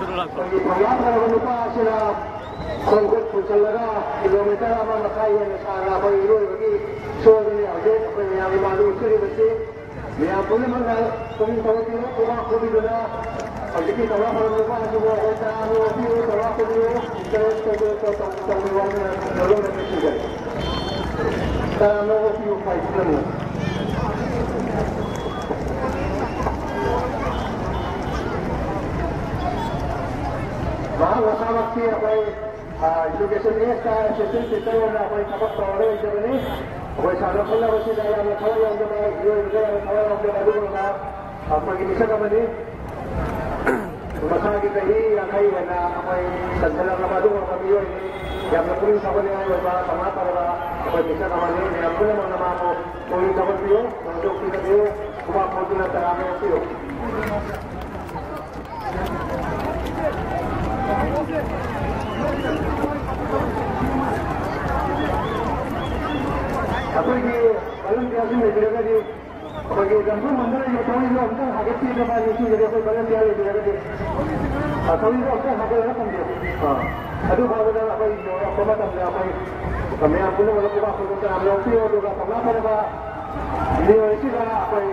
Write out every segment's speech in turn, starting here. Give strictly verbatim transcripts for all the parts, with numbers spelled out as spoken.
ꯊꯧꯅꯥ ꯐꯔꯕ ꯅꯨꯄꯥ ꯑꯁꯤꯅ ꯈꯣꯡ ꯈꯨꯠ ꯄꯨꯁꯜꯂꯒ ꯀꯤꯂꯣꯃꯤꯇꯔ ꯑꯃ ꯃꯈꯥꯏ ꯍꯦꯟꯅ ꯁꯥꯡꯅ ꯑꯩꯈꯣꯏ ꯏꯔꯣꯏꯕꯒꯤ ꯁꯣꯗꯅꯤ ꯍꯧꯖꯤꯛ ꯑꯩꯈꯣꯏ ꯃꯌꯥꯝ ꯏꯃꯥꯅ ꯎꯠꯆꯔꯤꯕꯁꯤ꯫ ꯃꯌꯥꯝ ꯄꯨꯝꯅꯃꯛꯅ ꯄꯨꯛꯅꯤꯡ ꯊꯧꯒꯠꯄꯤꯌꯨ, ꯄꯨꯛꯃꯥꯡ ꯈꯨꯕꯤꯗꯨꯅ ꯍꯧꯖꯤꯛꯀꯤ ꯊꯧꯔꯥꯡ ꯍꯧꯔꯝꯂꯤꯕ ꯑꯁꯤꯕꯨ ꯑꯩꯈꯣꯏ ꯇꯔꯥꯃꯨꯛ ꯄꯤꯌꯨ, ꯊꯧꯔꯥꯡ ꯄꯤꯕꯤꯌꯨ, ꯏꯟꯇꯔꯦꯁ ꯇꯧꯕꯤꯌꯨ, ꯇꯧ-, ꯇꯧ-, ꯇꯧꯕꯤꯌꯨ ꯍꯥꯏꯗꯨꯅ ꯂꯧꯅ ꯅꯤꯡꯁꯤꯡꯖꯔꯤ꯫ ꯇꯔꯥꯃꯨꯛ ꯄꯤꯌꯨ, ꯐꯥꯏꯚ ꯄꯤꯌꯨ꯫ ꯃꯍꯥꯛ ꯃꯁꯥꯃꯛꯇꯤ ꯑꯩꯈꯣꯏ ꯑꯥ, education minister, assistant teacher ꯑꯣꯏꯅ ꯑꯩꯈꯣꯏ ꯊꯕꯛ ꯇꯧꯔꯒ ꯂꯩꯖꯕꯅꯤ꯫ ꯑꯩꯈꯣꯏ ꯁꯥꯟꯅ ꯈꯣꯠꯅꯕꯁꯤꯗ ꯌꯥꯝꯅ ꯊꯋꯥꯏ ꯌꯥꯎꯖꯕ, ꯏꯔꯣꯏꯕꯗ ꯌꯥꯝꯅ ꯊꯋꯥꯏ ꯌꯥꯎꯖꯕ ꯑꯗꯨꯒꯨꯝꯂꯕ ꯑꯩꯈꯣꯏꯒꯤ ꯃꯤꯁꯛ ꯑꯃꯅꯤ꯫ ꯃꯁꯥꯒꯤ ꯆꯍꯤ ꯌꯥꯡꯈꯩ ꯍꯦꯟꯅ ꯑꯩꯈꯣꯏ ꯆꯟꯁꯤꯜꯂꯛꯂꯕ ꯑꯗꯨꯒꯨꯝꯂꯕ ꯃꯤꯑꯣꯏꯅꯤ꯫ ꯌꯥꯝꯅ ꯄꯨꯛꯅꯤꯡ ꯊꯧꯒꯠꯅꯤꯡꯉꯥꯏ ꯑꯣꯏꯕ, ꯊꯧꯅꯥ ꯐꯔꯕ ꯑꯩꯈꯣꯏ ꯃꯤꯁꯛ ꯑꯃꯅꯤ꯫ ꯃꯌꯥꯝ ꯄꯨꯝꯅꯃꯛꯅ ꯃꯍꯥꯛꯄꯨ ꯄꯨꯛꯅꯤꯡ ꯊꯧꯒꯠꯄꯤꯌꯨ, ꯅꯣꯡꯆꯣꯛꯄꯤꯒꯗꯤꯌꯨ, ꯈꯨꯕꯥꯛ ꯈꯨꯗꯨꯅ ꯇꯔꯥꯝꯅ ꯑꯣꯛꯄꯤꯌꯨ꯫ ꯑꯩꯈꯣꯏꯒꯤ ꯚꯣꯂꯨꯟꯇꯤꯌꯥꯔꯁꯤꯡ ꯂꯩꯕꯤꯔꯒꯗꯤ, ꯑꯩꯈꯣꯏꯒꯤ ꯂꯝꯐꯝ ꯃꯟꯗꯂꯒꯤ ꯊꯧꯔꯤꯗꯣ ꯑꯝꯇꯪ ꯍꯥꯏꯒꯠꯄꯤꯅꯕ ꯅꯤꯡꯁꯤꯡꯖꯔꯤ, ꯑꯩꯈꯣꯏ ꯚꯣꯂꯨꯟꯇꯤꯌꯥꯔ ꯂꯩꯕꯤꯔꯒꯗꯤ꯫ ꯑ, ꯊꯧꯔꯤꯗꯣ ꯑꯝꯇꯪ ꯍꯥꯏꯒꯠꯂꯒ ꯊꯝꯕꯤꯌꯨ꯫ ꯑ, ꯑꯗꯨ ꯐꯥꯎꯕꯗ ꯑꯩꯈꯣꯏ ꯌꯧꯔꯛꯄ ꯃꯇꯝꯗ ꯑꯩꯈꯣꯏ ꯃꯌꯥꯝ ꯄꯨꯝꯅꯃꯛꯅ ꯈꯨꯕꯥꯛ ꯈꯨꯗꯣꯝ ꯇꯔꯥꯝꯅ ꯑꯣꯛꯄꯤꯌꯨ, ꯑꯗꯨꯒ ꯊꯧꯅꯥ ꯐꯔꯕ ꯃꯤꯑꯣꯏꯁꯤꯗ ꯑꯩꯈꯣꯏ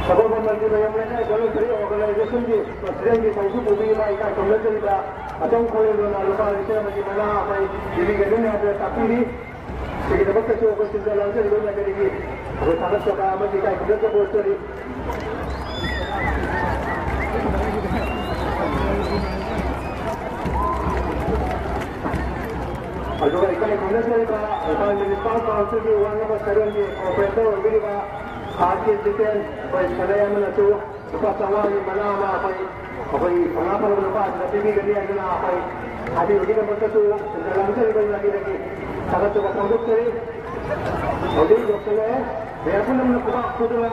ꯁꯒꯣꯜꯕꯟ ꯃꯜꯇꯤ ꯃꯌꯨꯝ ꯂꯩꯀꯥꯏ ꯚꯣꯂꯨꯟꯇꯔꯤ ꯑꯣꯔꯒꯅꯥꯏꯖꯦꯁꯟꯒꯤ ꯄ꯭ꯔꯁꯤꯗꯦꯟꯒꯤ ꯊꯧꯁꯤꯜ ꯄꯨꯕꯤꯔꯤꯕ ꯏꯀꯥꯏ ꯈꯨꯝꯅꯖꯔꯤꯕ ꯑꯆꯧ ꯈꯣꯂꯦꯟꯗ꯭ꯔꯣꯅ ꯂꯨꯄꯥ ꯂꯤꯁꯤꯡ ꯑꯃꯒꯤ ꯃꯅꯥ ꯑꯩꯈꯣꯏ ꯄꯤꯕꯤꯒꯅꯤ ꯍꯥꯏꯗꯨꯅ ꯇꯥꯛꯄꯤꯔꯤ꯫ ꯁꯤꯒꯤꯗꯃꯛꯇꯁꯨ ꯑꯩꯈꯣꯏ ꯁꯤꯟꯖ ꯂꯥꯡꯖꯔꯤꯕ ꯅꯒꯔꯤꯒꯤ ꯑꯩꯈꯣꯏ ꯊꯥꯒꯠꯆꯕ ꯑꯃꯗꯤ ꯏꯀꯥꯏ ꯈꯨꯝꯅꯖꯕ ꯎꯠꯆꯔꯤ꯫ ꯑꯗꯨꯒ ꯏꯀꯥꯏ ꯈꯨꯝꯅꯖꯔꯤꯕ ꯏꯝꯐꯥꯜ ꯃ꯭ꯌꯨꯅꯤꯁꯤꯄꯥꯜ ꯀꯥꯎꯟꯁꯤꯜꯒꯤ ꯋꯥꯔꯗ ꯅꯝꯕꯔ ꯁꯚꯦꯟꯒꯤ ꯀꯣꯔꯄꯣꯔꯦꯇꯔ ꯑꯣꯏꯕꯤꯔꯤꯕ ꯑꯥꯔ ꯀꯦ ꯖꯤꯇꯦꯟ, ꯑꯩꯈꯣꯏ ꯁꯅꯥ ꯑꯃꯅꯁꯨ ꯂꯨꯄꯥ ꯆꯥꯝꯃꯉꯥꯒꯤ ꯃꯅꯥ ꯑꯃ ꯑꯩꯈꯣꯏ, ꯑꯩꯈꯣꯏꯒꯤ ꯊꯧꯅꯥ ꯐꯔꯕ ꯅꯨꯄꯥ ꯑꯁꯤꯗ ꯄꯤꯕꯤꯔꯤ꯫ ꯄꯤꯒꯅꯤ ꯍꯥꯏꯗꯨꯅ ꯑꯩꯈꯣꯏ ꯍꯥꯏꯕꯤꯕꯒꯤꯗꯃꯛꯇꯁꯨ ꯂꯝꯖꯤꯡꯕꯒꯤ ꯃꯥꯏꯀꯩꯗꯒꯤ ꯊꯥꯒꯠꯆꯕ ꯐꯣꯡꯗꯣꯛꯆꯔꯤ꯫ ꯍꯧꯖꯤꯛ ꯌꯧꯁꯤꯜꯂꯛꯑꯦ꯫ ꯃꯌꯥꯝ ꯄꯨꯝꯅꯃꯛꯅ ꯈꯨꯕꯥꯛ ꯈꯨꯗꯨꯅ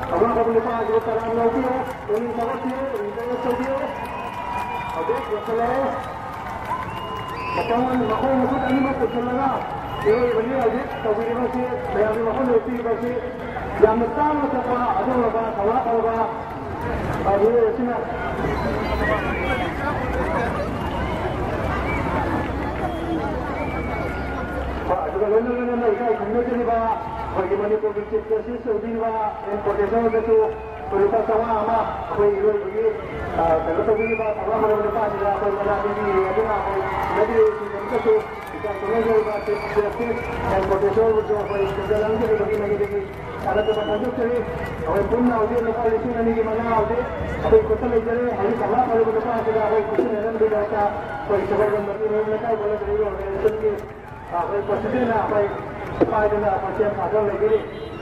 ꯀꯪꯂꯥ ꯐꯝꯕ ꯅꯨꯄꯥ ꯑꯁꯤꯕꯨ ꯇꯔꯥꯝꯅ ꯑꯣꯛꯄꯤꯌꯨ, ꯄꯨꯛꯅꯤꯡ ꯊꯧꯒꯠꯄꯤꯌꯨ, encourage ꯇꯧꯕꯤꯌꯨ꯫ ꯍꯧꯖꯤꯛ ꯌꯧꯁꯤꯜꯂꯛꯑꯦ꯫ ꯃꯈꯣꯡ, ꯃꯈꯣꯡ ꯃꯈꯨꯠ ꯑꯅꯤꯃꯛ ꯄꯨꯁꯤꯜꯂꯒ ꯏꯔꯣꯏꯕꯅꯤ ꯍꯧꯖꯤꯛ ꯇꯧꯕꯤꯔꯤꯕꯁꯤ, ꯃꯌꯥꯝꯒꯤ ꯃꯐꯝꯗ ꯎꯠꯄꯤꯔꯤꯕꯁꯤ ꯌꯥꯝꯅ ꯇꯥꯡꯅ ꯆꯠꯄ ꯑꯗꯨꯒꯨꯝꯂꯕ ꯊꯧꯅꯥ ꯐꯔꯕ, ꯑ, ꯃꯤꯑꯣꯏ ꯑꯁꯤꯅ꯫ ꯑꯗꯨꯒ ꯂꯣꯏꯅ ꯂꯣꯏꯅꯅ ꯏꯀꯥꯏ ꯈꯨꯝꯅꯖꯔꯤꯕ ꯑꯩꯈꯣꯏꯒꯤ ꯃꯅꯤꯄꯨꯔꯒꯤ Chief Justice ꯑꯣꯏꯕꯤꯔꯤꯕ ꯑꯦꯟ ꯀꯣꯇꯦꯁꯣꯔꯗꯁꯨ ꯑꯩꯈꯣꯏ ꯂꯨꯄꯥ ꯆꯥꯝꯃꯉꯥ ꯑꯃ ꯑꯩꯈꯣꯏ ꯏꯔꯣꯏꯕꯒꯤ, ꯑ, ꯀꯩꯅꯣ ꯇꯧꯕꯤꯔꯤꯕ ꯊꯧꯔꯝ ꯑꯣꯏꯔꯕ ꯅꯨꯄꯥꯁꯤꯗ ꯑꯩꯈꯣꯏ ꯃꯅꯥ ꯄꯤꯕꯤꯔꯤ꯫ ꯑꯗꯨꯅ ꯑꯩꯈꯣꯏ ꯍꯟꯗꯛꯀꯤ ꯁꯤꯖꯟꯗꯁꯨ ꯏꯀꯥꯏ ꯈꯨꯝꯅꯖꯔꯤꯕ Chief Justice ꯑꯦꯟ ꯀꯣꯇꯦꯁꯣꯔꯕꯨꯁꯨ ꯑꯩꯈꯣꯏ ꯁꯤꯖꯟ ꯑꯃꯒꯤ ꯃꯥꯏꯀꯩꯗꯒꯤ ꯊꯥꯒꯠꯆꯕ ꯐꯣꯡꯗꯣꯛꯆꯔꯤ꯫ ꯑꯩꯈꯣꯏ ꯄꯨꯟꯅ ꯍꯧꯖꯤꯛ ꯂꯨꯄꯥ ꯂꯤꯁꯤꯡ ꯑꯅꯤꯒꯤ ꯃꯅꯥ ꯍꯧꯖꯤꯛ ꯑꯩꯈꯣꯏ ꯈꯨꯠꯇ ꯂꯩꯖꯔꯦ꯫ ꯍꯧꯖꯤꯛ ꯀꯪꯂꯥ ꯐꯝꯂꯤꯕ ꯅꯨꯄꯥ ꯑꯁꯤꯗ ꯑꯩꯈꯣꯏ ꯈꯨꯠꯁꯤꯟꯅꯅꯕꯒꯤꯗꯃꯛꯇ ꯑꯩꯈꯣꯏ ꯁꯒꯣꯜꯕꯟꯗ ꯃꯔꯤ ꯃꯌꯨꯝ ꯂꯩꯀꯥꯏ ꯄꯨꯂꯞ ꯂꯩꯔꯤꯕ organization ꯒꯤ ꯑꯩꯈꯣꯏ president ꯅ ꯑꯩꯈꯣꯏ ꯄꯥꯏꯗꯨꯅ ꯑꯩꯈꯣꯏ ꯁꯦꯝ ꯁꯥꯗꯨꯅ ꯂꯩꯕꯤꯔꯤ꯫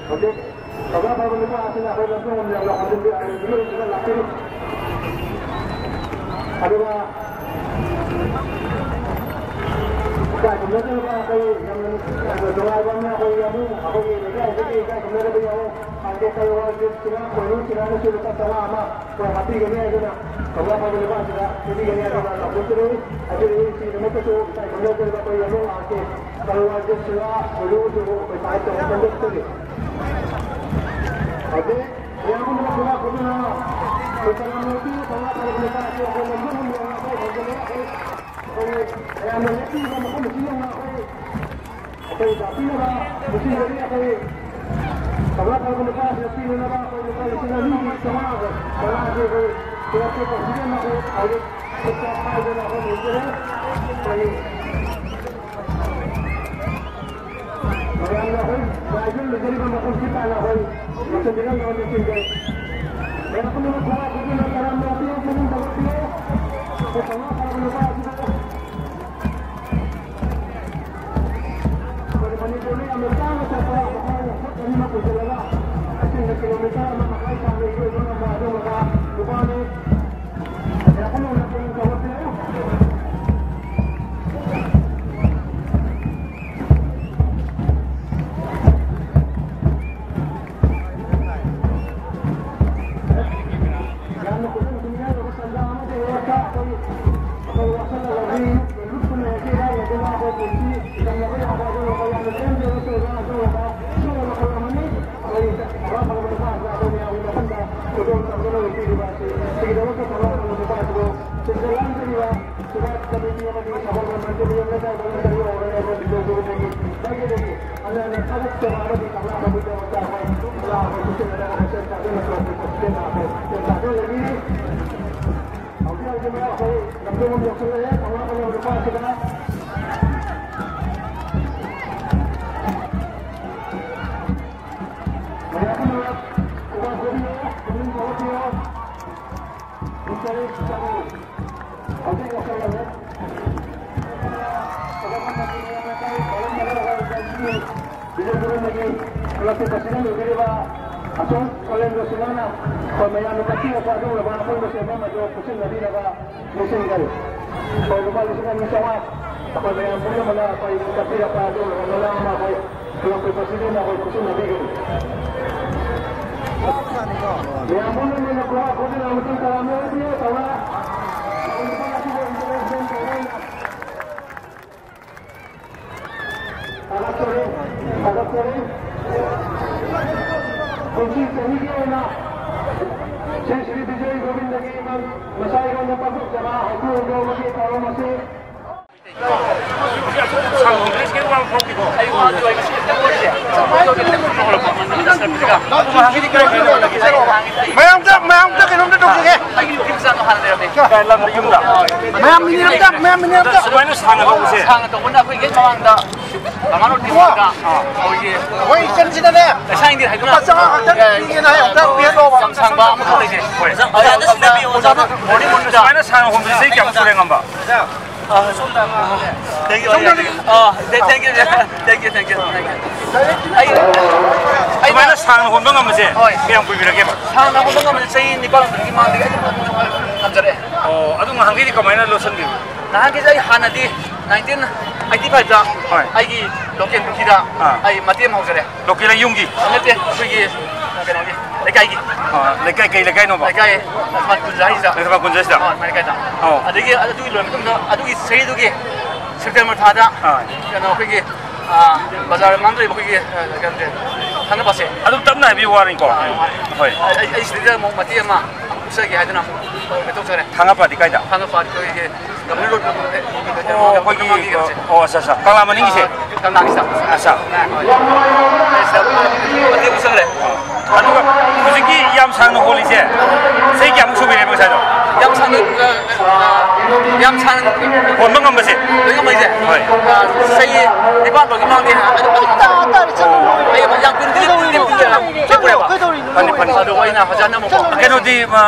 ꯍꯧꯖꯤꯛ ꯀꯪꯂꯥ ꯐꯝꯂꯤꯕ ꯅꯨꯄꯥ ꯑꯁꯤꯅ ꯑꯩꯈꯣꯏ ꯂꯝꯗꯝ ꯌꯥꯝꯅ ꯍꯣꯟꯖꯤꯟꯕꯤ-, ꯍꯣꯟꯖꯤꯟꯕꯤꯔꯤꯕ ꯂꯥꯛꯄꯤꯔꯤ꯫ ꯑꯗꯨꯒ ꯏꯀꯥꯏ ꯈꯨꯝꯅꯗꯅꯕ ꯑꯩꯈꯣꯏ ꯌꯥꯝꯅ ꯅꯨꯡꯉꯥꯏꯕ ꯑꯃꯅ ꯑꯩꯈꯣꯏ ꯌꯥꯝꯕꯨꯡ ꯑꯩꯈꯣꯏꯒꯤ ꯂꯩꯀꯥꯏ ꯑꯁꯤꯒꯤ ꯏꯀꯥꯏ ꯈꯨꯝꯅꯗꯕ ꯌꯥꯎꯋꯦ꯫ ꯍꯥꯏꯗꯤ ꯀꯩ ꯋꯥꯔꯒꯦꯠꯁꯤꯅ ꯈꯣꯏꯔꯨꯁꯤꯅ ꯅꯁꯨ ꯂꯨꯄꯥ ꯆꯥꯝꯃꯉꯥ ꯑꯃ ꯑꯩꯈꯣꯏ ꯍꯥꯞꯄꯤꯒꯅꯤ ꯍꯥꯏꯗꯨꯅ ꯀꯪꯂꯥ ꯐꯝꯕ ꯅꯨꯄꯥꯁꯤꯗ ꯄꯤꯕꯤꯒꯅꯤ ꯍꯥꯏꯗꯨꯅ ꯂꯥꯎꯊꯣꯛꯆꯔꯤ꯫ ꯑꯗꯨꯅ ꯁꯤꯒꯤꯗꯃꯛꯇꯁꯨ ꯏꯀꯥꯏ ꯈꯨꯝꯅꯗꯅꯕ ꯑꯩꯈꯣꯏ ꯌꯥꯝꯕꯨꯡ ꯂꯥꯛꯀꯦ꯫ ꯀꯩ ꯋꯥꯔꯒꯦꯠꯁꯤꯅ ꯈꯣꯏꯔꯨꯁꯤꯕꯨ ꯑꯩꯈꯣꯏ ꯁꯥꯏꯠ ꯇꯧꯕ ꯐꯣꯡꯗꯣꯛꯆꯔꯤ꯫ ꯍꯧꯖꯤꯛ ꯃꯌꯥꯝ ꯄꯨꯝꯅꯃꯛ ꯈꯨꯕꯥꯛ ꯈꯨꯗꯨꯅ ꯑꯩꯈꯣꯏ ꯀꯪꯂꯥ ꯐꯝꯕ ꯅꯨꯄꯥ ꯑꯁꯤ ꯑꯩꯈꯣꯏ ꯂꯝꯗꯝ ꯌꯧꯅ ꯑꯩꯈꯣꯏ ꯍꯧꯖꯤꯜꯂꯦ꯫ ꯑꯩꯈꯣꯏ ꯑꯩꯈꯣꯏ ꯃꯌꯥꯝꯅ ꯂꯦꯞꯄꯤꯕ ꯃꯐꯝ ꯑꯁꯤ ꯌꯧꯅ ꯑꯩꯈꯣꯏ ꯑꯩꯈꯣꯏ ꯂꯥꯛꯄꯤꯅꯕ ꯅꯨꯡꯁꯤꯖꯔꯤ꯫ ꯑꯩꯈꯣꯏ ꯀꯪꯂꯥ ꯐꯝꯕ ꯅꯨꯄꯥ ꯑꯁꯤꯗ ꯄꯤꯅꯅꯕ ꯑꯩꯈꯣꯏ ꯂꯨꯄꯥ ꯂꯤꯁꯤꯡ ꯑꯅꯤꯒꯤ ꯆꯥꯝꯃꯉꯥ ꯀꯪꯂꯥ ꯑꯁꯤ ꯑꯩꯈꯣꯏ ꯄꯨꯔꯛꯄ ꯄ꯭ꯔꯁꯤꯗꯦꯟꯅ ꯑꯩꯈꯣꯏ ꯍꯧꯖꯤꯛ ꯈꯨꯠꯇ ꯄꯥꯏꯗꯨꯅ ꯑꯩꯈꯣꯏ ꯂꯩꯖꯔꯦ꯫ ꯑꯩꯈꯣꯏ ꯃꯌꯥꯝꯅ ꯑꯩꯈꯣꯏ ꯂꯥꯏꯗꯨ ꯂꯨꯖꯔꯤꯕ ꯃꯐꯝꯁꯤ ꯇꯥꯟꯅ ꯑꯩꯈꯣꯏ ꯂꯣꯏꯁꯤꯟꯕꯤꯔꯝꯅꯕ ꯅꯤꯡꯁꯤꯡꯖꯔꯤ꯫ ꯃꯌꯥꯝ ꯄꯨꯝꯅꯃꯛ ꯈꯨꯕꯥꯛ ꯈꯨꯗꯨꯅ ꯇꯔꯥꯝꯅ ꯑꯣꯛꯄꯤꯌꯨ, ꯄꯨꯛꯅꯤꯡ ꯊꯧꯒꯠꯄꯤꯌꯨ꯫ ꯑꯩꯈꯣꯏ ꯀꯪꯂꯥ ꯐꯝꯕ ꯅꯨꯄꯥ ꯑꯁꯤꯗ ꯑꯩꯈꯣꯏ ꯃꯅꯤꯄꯨꯔꯗ ꯌꯥꯝꯅ ꯇꯥꯡꯅ ꯆꯠꯄ ꯃꯈꯣꯡ ꯈꯨꯠ ꯑꯅꯤꯃꯛ ꯄꯨꯁꯤꯜꯂꯒ ꯑꯁꯦꯡꯕ ꯀꯤꯂꯣꯃꯤꯇꯔ ꯑꯃ ꯃꯈꯥꯏ ꯆꯥꯡꯗ ꯏꯔꯣꯏꯕ ꯉꯝꯕ ꯑꯗꯨꯒꯨꯝꯕ ꯅꯨꯄꯥꯅꯤ꯫ ꯃꯌꯥꯝ ꯄꯨꯝꯅꯃꯛꯅ ꯄꯨꯛꯅꯤꯡ ꯊꯧꯒꯠꯄꯤꯌꯨ꯫ ꯕꯤꯖꯦꯟꯗ꯭ꯔꯒꯤ ꯀ꯭ꯂꯕꯀꯤ ꯄ꯭ꯔꯁꯤꯗꯦꯟ ꯑꯣꯏꯕꯤꯔꯤꯕ ꯑꯁꯣꯛ ꯀꯣꯂꯦꯟꯗ꯭ꯔꯣ ꯁꯤꯡꯍꯅ ꯑꯩꯈꯣꯏ ꯃꯌꯥꯝꯅ ꯀꯠꯄꯤꯔꯛꯄ ꯑꯗꯨꯒꯨꯝꯂꯕ ꯑꯩꯈꯣꯏ ꯃꯁꯦꯟ ꯑꯃꯁꯨ ꯄꯨꯟꯁꯤꯟꯅꯕꯤꯅꯕ ꯅꯤꯡꯁꯤꯡꯖꯔꯤ꯫ ꯑꯩꯈꯣꯏ ꯂꯨꯄꯥ ꯂꯤꯁꯤꯡ ꯑꯅꯤ ꯆꯥꯝꯃꯉꯥ ꯑꯩꯈꯣꯏ ꯃꯌꯥꯝ ꯄꯨꯝꯅꯃꯛꯅ ꯑꯩꯈꯣꯏ ꯀꯠꯄꯤꯔꯛꯄ ꯑꯗꯨꯒꯨꯝꯂꯕ ꯃꯅꯥ ꯑꯃ ꯑꯩꯈꯣꯏ ꯀ꯭ꯂꯕꯀꯤ ꯄ꯭ꯔꯁꯤꯗꯦꯟꯅ ꯑꯩꯈꯣꯏ ꯄꯨꯟꯁꯤꯟꯅꯕꯤꯒꯅꯤ꯫ ꯃꯌꯥꯝ ꯄꯨꯝꯅꯃꯛꯅ ꯈꯨꯕꯥꯛ ꯈꯨꯗꯅ ꯃꯇꯦꯡ ꯄꯥꯡꯕꯤꯔꯛꯄꯤꯌꯨ꯫ ꯆꯥꯎꯔꯥꯛ ꯊꯥꯒꯠꯆꯔꯤ, ꯊꯥꯒꯠꯆꯔꯤ꯫ ꯀꯨꯝꯁꯤ ꯆꯍꯤꯒꯤ ꯑꯣꯏꯅ ꯁ꯭ꯔꯤ ꯁ꯭ꯔꯤ ꯕꯤꯖꯣꯏ ꯒꯣꯕꯤꯟꯗꯒꯤ ꯏꯃꯥ ꯃꯁꯥ ꯏꯔꯣꯟꯕ ꯄꯥꯡꯊꯣꯛꯆꯕ ꯍꯩꯀ꯭ꯔꯨ ꯍꯩꯗꯣꯛꯄꯒꯤ ꯊꯧꯔꯝ ꯑꯁꯤ ꯃꯌꯥꯝꯗ, ꯃꯌꯥꯝꯗ ꯀꯩꯅꯣꯝꯇ ꯇꯧꯖꯒꯦ꯫ ꯃꯌꯥꯝ ꯃꯤꯅꯤꯠ ꯑꯝꯇ, ꯃꯌꯥꯝ ꯃꯤꯅꯤꯠ ꯑꯝꯇ꯫ ꯁꯨꯃꯥꯏꯅ ꯁꯥꯟꯅꯕ ꯍꯧꯕꯁꯦ꯫ ꯁꯥꯡꯅ ꯇꯧꯕꯅ ꯑꯩꯈꯣꯏ ꯒꯦꯠ ꯃꯃꯥꯡꯗ ꯀꯃꯥꯟꯗꯣ ꯇꯤꯝꯗ ꯑꯩꯈꯣꯏꯒꯤ ꯑꯩꯈꯣꯏ ꯏꯆꯟꯁꯤꯗꯅꯦ꯫ ꯂꯩꯁꯥꯡꯗꯤ ꯍꯥꯏꯗꯨꯅ ꯂꯨꯄꯥ ꯆꯥꯝꯃꯉꯥ ꯈꯛꯇꯪ ꯄꯤꯒꯦꯅ ꯍꯥꯏ, ꯑꯝꯇ ꯄꯤꯍꯜꯂꯣꯕ꯫ ꯌꯥꯝ ꯁꯥꯡꯕ ꯑꯃꯈꯛ ꯂꯩꯖꯩ꯫ ꯍꯣꯏ꯫ ꯑꯣꯖꯥꯗ ꯁꯤꯟꯅꯕꯤꯌꯨ, ꯑꯣꯖꯥꯗ꯫ ꯃꯣꯔꯅꯤꯡ ꯃꯣꯔꯅꯤꯡꯗ꯫ ꯁꯨꯃꯥꯏꯅ ꯁꯥꯟꯅ ꯈꯣꯠꯄꯁꯦ ꯆꯍꯤ ꯀꯌꯥꯃꯨꯛ ꯁꯨꯔꯦ ꯉꯝꯕ? ꯑ, ꯁꯣꯝꯗ꯫ ꯑ, ꯊꯦꯡ-, ꯊꯦꯡ ꯌꯨ, ꯊꯦꯡ ꯌꯨ, ꯊꯦꯡ ꯌꯨ, ꯊꯦꯡ ꯌꯨ꯫ ꯑꯩ, ꯑꯩ ꯁꯨꯃꯥꯏꯅ ꯁꯥꯡꯅ ꯍꯣꯟꯕ ꯉꯝꯕꯁꯦ ꯍꯣꯏ꯫ ꯀꯌꯥꯝ ꯀꯨꯏꯕꯤꯔꯒꯦꯕ? ꯁꯥꯡꯅ ꯍꯣꯟꯕ ꯉꯝꯕꯁꯦ ꯆꯍꯤ ꯅꯤꯄꯥꯟꯒꯤ ꯃꯃꯥꯡꯗꯒꯤ ꯑꯗꯨꯝ ꯉꯝꯖꯔꯛꯑꯦ꯫ ꯑꯣ, ꯑꯗꯨ ꯉꯍꯥꯟꯈꯩꯗꯤ ꯀꯃꯥꯏꯅ ꯂꯣꯠꯁꯟꯈꯤꯕ? ꯅꯍꯥꯟꯒꯤꯁꯦ ꯑꯩ ꯍꯥꯟꯅꯗꯤ nineteen eighty five ꯇ ꯍꯣꯏ꯫ ꯑꯩꯒꯤ local ꯄꯨꯈ꯭ꯔꯤꯗ ꯑꯥ꯫ ꯑꯩ ꯃꯇꯦꯛ ꯑꯃ ꯍꯧꯖꯔꯦ꯫ Local ꯌꯨꯝꯒꯤ? ꯅꯠꯇꯦ, ꯑꯩꯈꯣꯏꯒꯤ, ꯑ, ꯀꯩꯅꯣꯒꯤ ꯂꯩꯀꯥꯏꯒꯤ ꯑꯥ, ꯂꯩꯀꯥꯏ, ꯀꯩ ꯂꯩꯀꯥꯏꯅꯣꯕ? ꯂꯩꯀꯥꯏ ꯂꯩꯁꯃꯥ ꯀꯨꯟꯖꯥ ꯍꯥꯏꯁꯤꯗ꯫ ꯂꯩꯁꯃꯥ ꯀꯨꯟꯖꯥ ꯍꯥꯏꯁꯤꯗ? ꯑꯥ, ꯃꯥꯏ ꯂꯩꯀꯥꯏꯗ꯫ ꯑꯧ꯫ ꯑꯗꯒꯤ ꯑꯗꯨꯒꯤ ꯂꯣꯏꯔ ꯃꯇꯨꯡꯗ ꯑꯗꯨꯒꯤ ꯆꯍꯤꯗꯨꯒꯤ ꯁꯦꯞꯇꯦꯝꯕꯔ ꯊꯥꯗ ꯑꯥ꯫ ꯀꯩꯅꯣ ꯑꯩꯈꯣꯏꯒꯤ, ꯑꯥ, ꯕꯖꯥꯔ ꯃꯅꯥꯛꯇ ꯂꯩꯕ ꯑꯩꯈꯣꯏꯒꯤ, ꯑꯥ, ꯀꯩꯅꯣꯁꯦ, ꯊꯥꯡꯒꯄꯥꯠꯁꯦ꯫ ꯑꯗꯨꯝ ꯇꯞꯅ ꯍꯥꯏꯕꯤꯌꯨ ꯋꯥꯅꯤꯀꯣ꯫ ꯑꯥ, ꯃꯥꯅꯦ꯫ ꯍꯣꯏ꯫ ꯑꯩ, ꯑꯩ, ꯑꯩ ꯁꯤꯗꯩꯗ ꯑꯃꯨꯛ ꯃꯇꯦꯛ ꯑꯃ ꯑꯃꯨꯛ ꯎꯠꯆꯒꯦ ꯍꯥꯏꯗꯅ ꯑꯃꯨꯛ ꯀꯩꯗꯧꯖꯔꯦ꯫ ꯊꯥꯡꯒꯄꯥꯠꯇꯤ ꯀꯥꯏꯗ? ꯊꯥꯡꯒꯄꯥꯠ ꯑꯩꯈꯣꯏꯒꯤ ꯒꯝꯚꯤꯔ ꯔꯣꯗ, ꯑꯣ, ꯑꯩꯈꯣꯏꯒꯤ, ꯃꯃꯥꯡꯒꯤ ꯀꯩꯅꯣꯁꯦ꯫ ꯑꯣ, ꯑꯠꯆꯥ, ꯑꯠꯆꯥ꯫ ꯀꯪꯂꯥ ꯃꯅꯤꯡꯒꯤꯁꯦ? ꯑꯥ, ꯀꯪꯂꯥꯒꯤꯁꯤꯗ꯫ ꯑꯠꯆꯥ꯫ ꯑꯥ, ꯍꯣꯏ꯫ ꯑꯩ ꯁꯤꯗ ꯃꯇꯦꯛ ꯎꯠꯆꯈ꯭ꯔꯦ꯫ ꯑꯗꯨꯒ ꯍꯧꯖꯤꯛꯀꯤ ꯌꯥꯝ ꯁꯥꯡꯅ ꯍꯣꯜꯂꯤꯁꯦ ꯆꯍꯤ ꯀꯌꯥꯃꯨꯛ ꯁꯨꯕꯤꯔꯦꯕ ꯉꯁꯥꯏꯗꯣ? ꯌꯥꯝ ꯁꯥꯡꯅ, ꯑ, ꯑ, ꯌꯥꯝ ꯁꯥꯡꯅ ꯍꯣꯟꯕ ꯉꯝꯕꯁꯦ? ꯂꯣꯏ ꯉꯝꯕꯩꯁꯦ? ꯍꯣꯏ꯫ ꯑ, ꯆꯍꯤ ꯅꯤꯄꯥꯟ ꯐꯥꯎꯒꯤ ꯃꯃꯥꯡꯗꯤ ꯑꯗꯨꯝ, ꯑꯗꯨꯝ ꯑꯩ ꯌꯥꯝ ꯀꯨꯏꯅ ꯂꯦꯞꯄꯨꯔꯦꯕ꯫ ꯐꯅꯤ, ꯐꯅꯤ꯫ ꯑꯗꯣ ꯑꯩꯅ ꯍꯧꯖꯤꯛ ꯍꯟꯗꯛ ꯑꯃꯨꯛ ꯀꯩꯅꯣꯗꯤ, ꯑ,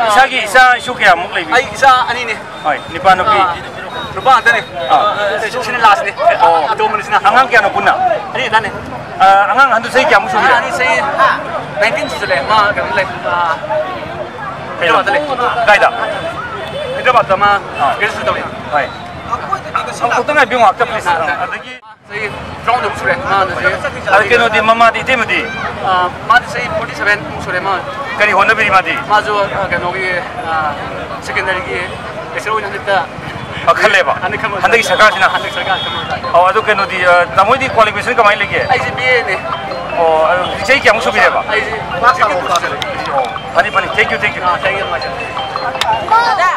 ꯏꯁꯥꯒꯤ ꯏꯆꯥ ꯏꯁꯨ ꯀꯌꯥꯃꯨꯛ ꯂꯩꯕꯤ? ꯑꯩ ꯏꯆꯥ ꯑꯅꯤꯅꯦ꯫ ꯍꯣꯏ, ꯅꯤꯄꯥ ꯅꯨꯄꯤ? ꯑꯥ, ꯅꯨꯄꯥ ꯉꯥꯛꯇꯅꯦ꯫ ꯑꯥ꯫ ꯁꯤꯅ ꯂꯥꯁꯅꯦ꯫ ꯑꯣ꯫ ꯑꯇꯣꯝꯕꯅꯤꯁꯤꯅ꯫ ꯑꯉꯥꯡ ꯀꯌꯥꯅꯣ ꯄꯨꯟꯅ? ꯑꯅꯤ ꯈꯛꯇꯅꯦ꯫ ꯑꯥ, ꯑꯉꯥꯡ ꯑꯍꯟꯗꯨ ꯆꯍꯤ ꯀꯌꯥꯃꯨꯛ ꯁꯨꯔꯦ? ꯑꯉꯥꯡ ꯑꯅꯤ ꯆꯍꯤ ꯅꯥꯏꯟꯇꯤꯟ ꯁꯨꯖꯜꯂꯛꯑꯦ꯫ ꯃꯥ ꯀꯩꯅꯣꯗ ꯂꯩ꯫ ꯑꯥ, ꯀꯩꯅꯣ? ꯍꯥꯏꯗ꯭ꯔꯕꯥꯗꯇ ꯂꯩ꯫ ꯀꯥꯏꯗ? ꯍꯥꯏꯗ꯭ꯔꯕꯥꯗꯇ ꯃꯥ ꯑꯥ꯫ ꯒ꯭ꯔꯦꯖꯨꯑꯦꯁꯟ ꯇꯧꯔꯤ꯫ ꯍꯣꯏ꯫ ꯑꯃꯨꯛꯇꯪ ꯉꯥꯏꯕꯤꯌꯨ ꯉꯥꯛꯇ, please꯫ ꯑꯥ, ꯑꯥ꯫ ꯑꯗꯒꯤ ꯆꯍꯤ ꯇꯔꯥꯍꯨꯝꯗꯣꯏꯃꯨꯛ ꯁꯨꯔꯦ꯫ ꯃꯥ ꯍꯧꯖꯤꯛ ꯑꯗ ꯀꯩꯅꯣꯗꯤ, ꯃꯃꯥꯗꯤ, ꯏꯇꯩꯃꯗꯤ? ꯑꯥ, ꯃꯥꯗꯤ ꯆꯍꯤ forty seven ꯃꯨꯛ ꯁꯨꯔꯦ꯫ ꯃꯥ ꯀꯔꯤ ꯍꯣꯠꯅꯕꯤꯔꯤ ꯃꯥꯗꯤ? ꯃꯥꯁꯨ, ꯑꯥ, ꯀꯩꯅꯣꯒꯤ, ꯑꯥ, ꯁꯦꯀꯦꯟꯗꯔꯤꯒꯤ ꯂꯦꯛꯆꯔ ꯑꯣꯏꯅ ꯍꯟꯗꯛꯇ ꯑꯥ, ꯈꯜꯂꯦꯕ? ꯍꯟꯗꯛ ꯈꯟꯕ ꯍꯟꯗꯛꯀꯤ ꯁꯔꯀꯥꯔꯁꯤꯅ? ꯍꯟꯗꯛ ꯁꯔꯀꯥꯔ ꯈꯟꯕ ꯇꯥꯏ꯫ ꯑꯣ, ꯑꯗꯨ ꯀꯩꯅꯣꯗꯤ, ꯑꯥ, ꯇꯥꯃꯣꯗꯤ ꯀ꯭ꯋꯥꯂꯤꯐꯤꯀꯦꯁꯟ ꯀꯃꯥꯏꯅ ꯂꯩꯒꯦ? ꯑꯩꯁꯦ ꯕꯤ ꯑꯦꯅꯦ꯫ ꯑꯣ, ꯑꯗꯨ ꯆꯍꯤ ꯀꯌꯥꯃꯨꯛ ꯁꯨꯕꯤꯔꯦꯕ? ꯑꯩꯁꯦ ꯐꯤꯐꯇꯤꯟ ꯁꯨꯔꯦ꯫ ꯑꯣ, ꯐꯅꯤ, ꯐꯅꯤ꯫ Thank you, thank you꯫ Ah, thank you very much꯫